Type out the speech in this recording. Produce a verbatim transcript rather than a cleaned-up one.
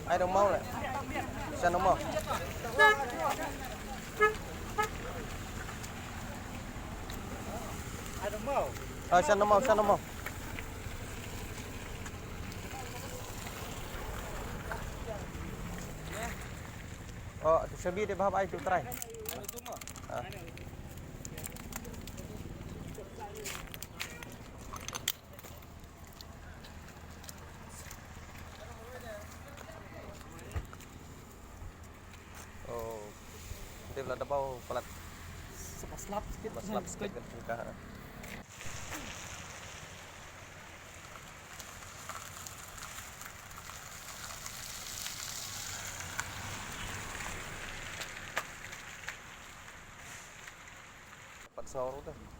Ai dong mau le. San dong mau. Ai dong mau. Ah, san dong mau, san dong mau. Oh, tu sabi dia bahap ai tu try. Ah. Oh, dia belah debau palat. Sebab slap sikit. Sebab slap sikit kan, kan. Pat saur tu.